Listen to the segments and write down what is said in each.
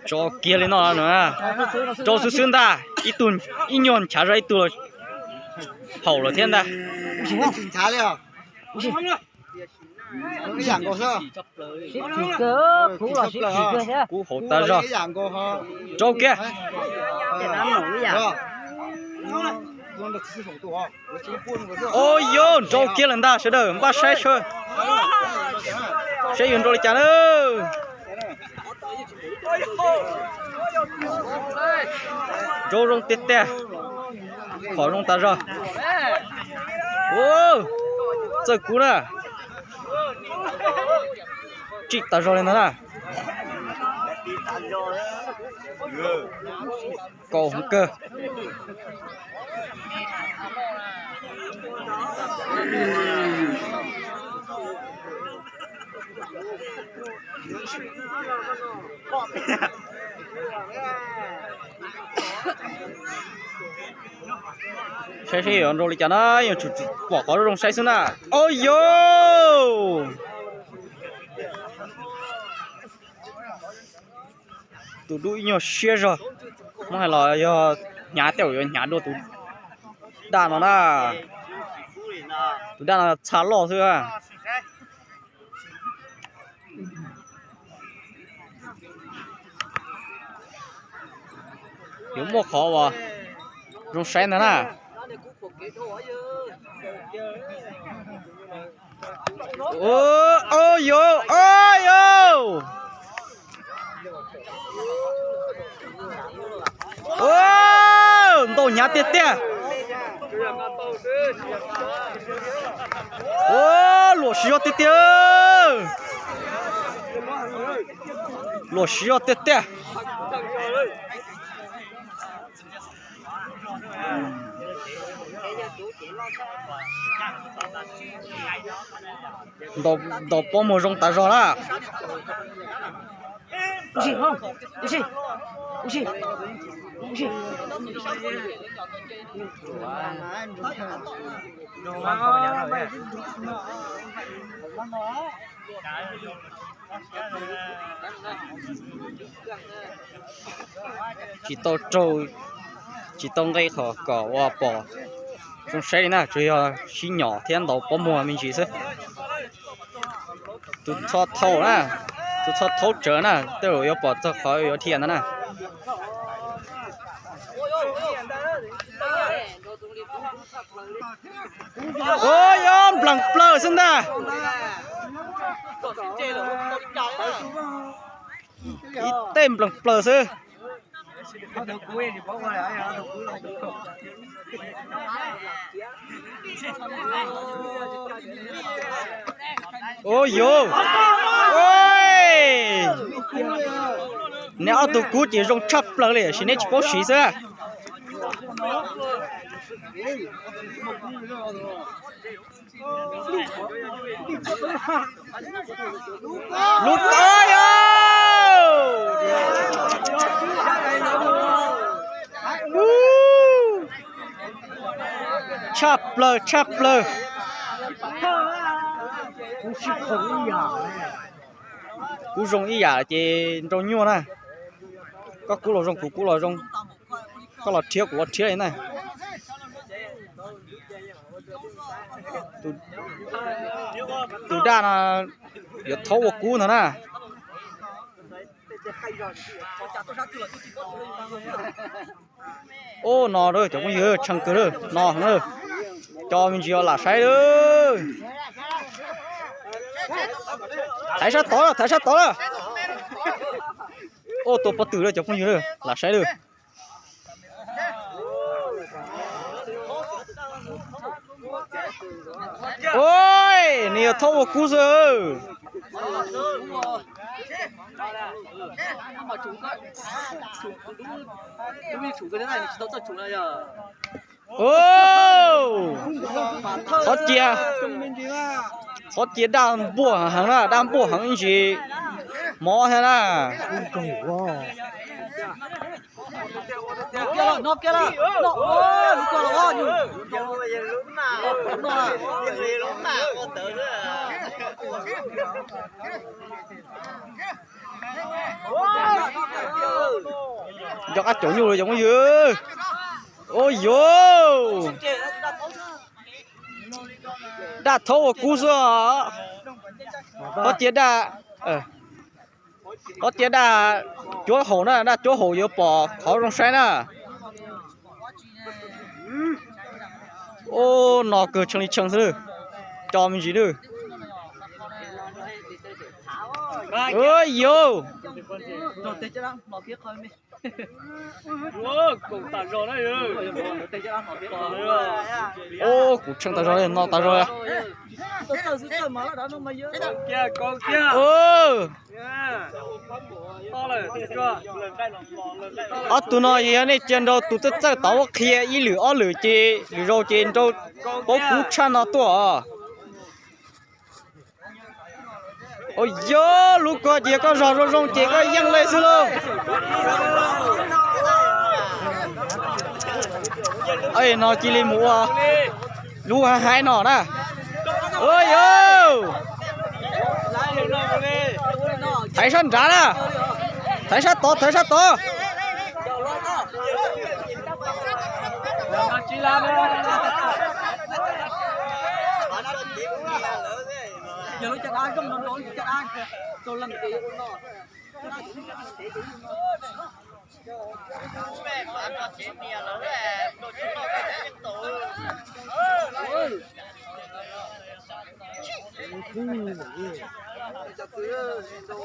Tso kiag li no no, rau xwb xwb ntag, ib tug, ib nyuag nchav zog ib tug haum lawm thiab ntag. Kub hauv tas zog. Rau kiag. Ua yuav nrau kiag lawm ntag sawv daws, npaj saib saib yuav nrau li cas na. Nrau zoo tiag tiag, khom zoo tas zog. Txawj kub na, tsim tas zog li ntag na. Kaum heev kawg. Saib seb yuav nrau li cas na, yuav tsum pom qhov zoo saib xwb na. Au yos! Tus dub ib nyuag siab zog, muab hais los yog hnyav tej zaum yuav hnyav dua tus daj no na. Tus daj no txha loj xwb. Yuav muaj qhov uas zoo saib ntag na. Au yos, au yos! Ntaus hnyav tiag tiag. Luam siv zog tiag tiag. Luam siv zog tiag tiag. Ntaus pob muag zoo tas zog na. Tsis tau raug, tsis tau nqe qhov kom ua pom zoo saib li na, tsuas yog sib nyom thiab ntaus pob muag me ntsis xwb. Tus txho thaub na, tus txho thaub tsawv na, tej zaum yuav pom txog qhov yuav dhia ntag na. Ua yos, nplees plaws xwb ntag. Ib tej nplees plaws xwb. Ua yos, neb ob tug kub ces zoo tshaj plaws li, tiam sis neb tsis paub siv xwb. Lub, ua yos, tshaj plaws tshaj plaws. Kub zoo ib yam ces nrau nyuaj na. Koj kub los zoo, kuv kub los zoo, koj los rhiab kuv los rhiab li na. Tus daj no yuav thaub ua kub ntag na. Ub, no cov phooj ywg, tshee kawg lawm no heev lawm. Co me ntsis os, lam saib lawm. Thaiv sab tod lawm, thaiv sab tod lawm. Ub, tua pob tw lawm cov phooj ywg, lam saib lawm. Ua, nws yog thaub ua kub xwb. Ub, txhob cia, txhob cia daj npuaj heev na, daj npuaj heev ib ntsis mob thiab na. Nco qab caum nyuj li cov phooj ywg. Ua yuv, daj thaub ua kub xwb os. Qhov tias daj, qhov tias daj cuab haum na, daj cuab haum yuav pom qhov zoo saib na. Ub, no kawg tshee li tshee xwb, co me ntsis lawm. Yuv, ub, kuv tshee tas zog li, no tas zog li. Ob tug no yog nej cia nrau tus txawj txawj tod muab qhia ib lwm ob lwm ces lwm zaus ces nrau paub kub tshaj no tuaj os. Ua yuv, lub ko ces yog koj zog zoo zoo ces koj yeej li xwb lauj. No cia li mus ua lub hais hais no na. Ua yuv, thaiv sab nrad na, thaiv sab tod, thaiv sab tod.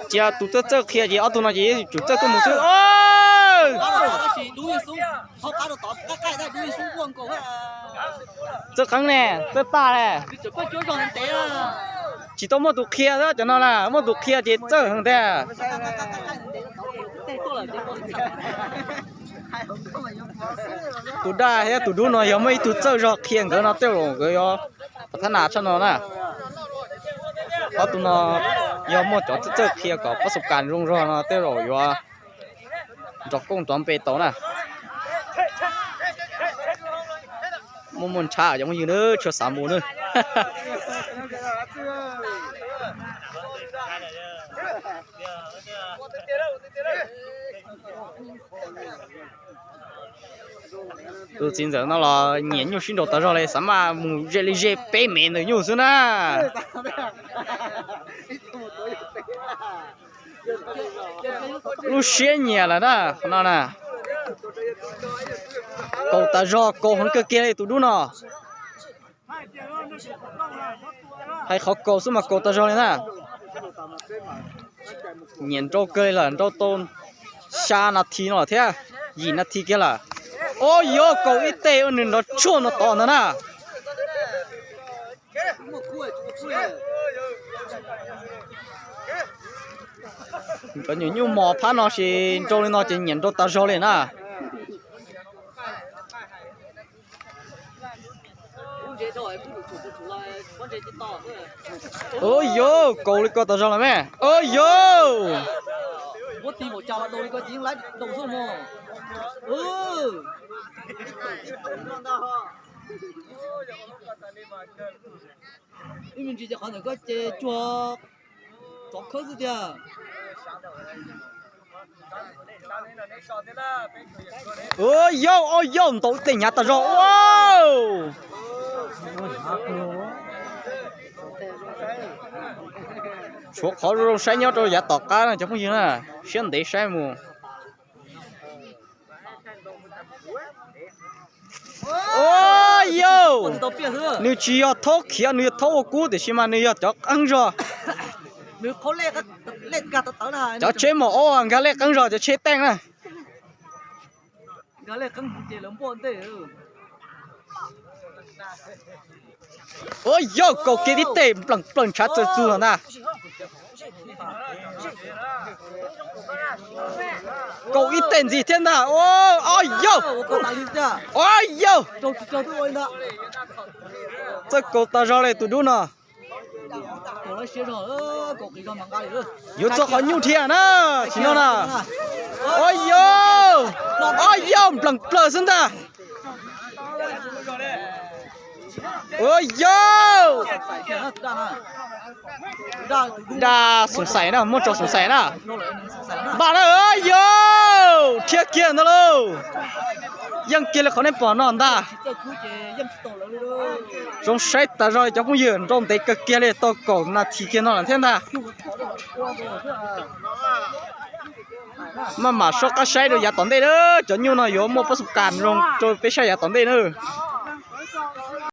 Cia tus txawj txawj qhia ces ob tug no ces yuav tsum txawj tuaj mus xwb. Txawj qeeb ne, txawj taj ne. Tsis tau muaj tus qhia xwb, cov no na muaj tus qhia ces txawj heev tiag. Tus daj thiab tus dub no yog muaj ib tug txawj zog qhia nkawd no tej zaum nkawd yuav thab nas tshaj no na. Ob tug no yog muaj cov txawj txawj qhia kom pab xu kas zoo zog no tej zaum yuav nrov koob nrov npe tau na. Muaj muaj ntshav cov phooj ywg na, tshua xav mus na. Tus txiv ntxawm no los nyiam nyuj sib nraus tas zog li, xav mas mus ze li ze peb mev ntawm nyuj xwb na. Lub siab nyiam lawm na qhov no na. Kaus tas zog, kaus heev kawg kiag li tus dub no. Hais qhov kaus xwb mas kaus tas zog li na. Nyiam nrau kawg li lawm, nrau tau xya nas this no lawm thiab, yim nas this kiag lawm. Ua yuv, kaus ib teg ua nws nrov tshuaj no tod ntag na. Cov nyuam nyuj mos phab no ces nrau li no ces nyiam nrau tas zog li na. Ua yuv, kaus li ko tas zog lawm me. Ua yuv. Ib me ntsis ces qhov ntawm koj ces tsuag tsov khawb xwb tiag. Ua yau, ua yau, ntaus tej hnyav tas zog. Tshuav qhov zoo zoo saib nyob rau yav tom qab no cov phooj ywg na, siab ntev saib mus. Ua yau, nws tsis yog thaub khiav, nws yog thaub ua kub tiam sis mas nws yog cov qeeb zog. Cov tsheb maum ob nkag lej qeeb zog cov tsheb teej na. Ua yau, kaus kiag tib teg npleem plaws ntshav txawg txug los ntag. Kaus ib teg ntxiv thiab ntag. Ua yau, ua yau, txawj kaus tas zog li tus dub no. Yuav txog qhov nyuj dhia na, sim no na. Ua yau, ua yau, npleem plaws xwb ntag. Ua yau, daj xoom xaim na, muab tso xoom xaim na. Npaj na, ua yau. Khiav kiag ntag lauj. Yeej kiag li qhov nej pom no ntag. Zoo saib tas zog cov phooj ywg, nrau ntev kawg kiag li tau kaum nas this kiag no lawm thiab ntag. Maj mam soj qab saib rau yav tom ntej na, cov nyuj no yuav muaj pob xu kas zoo rau peb saib yav tom ntej na.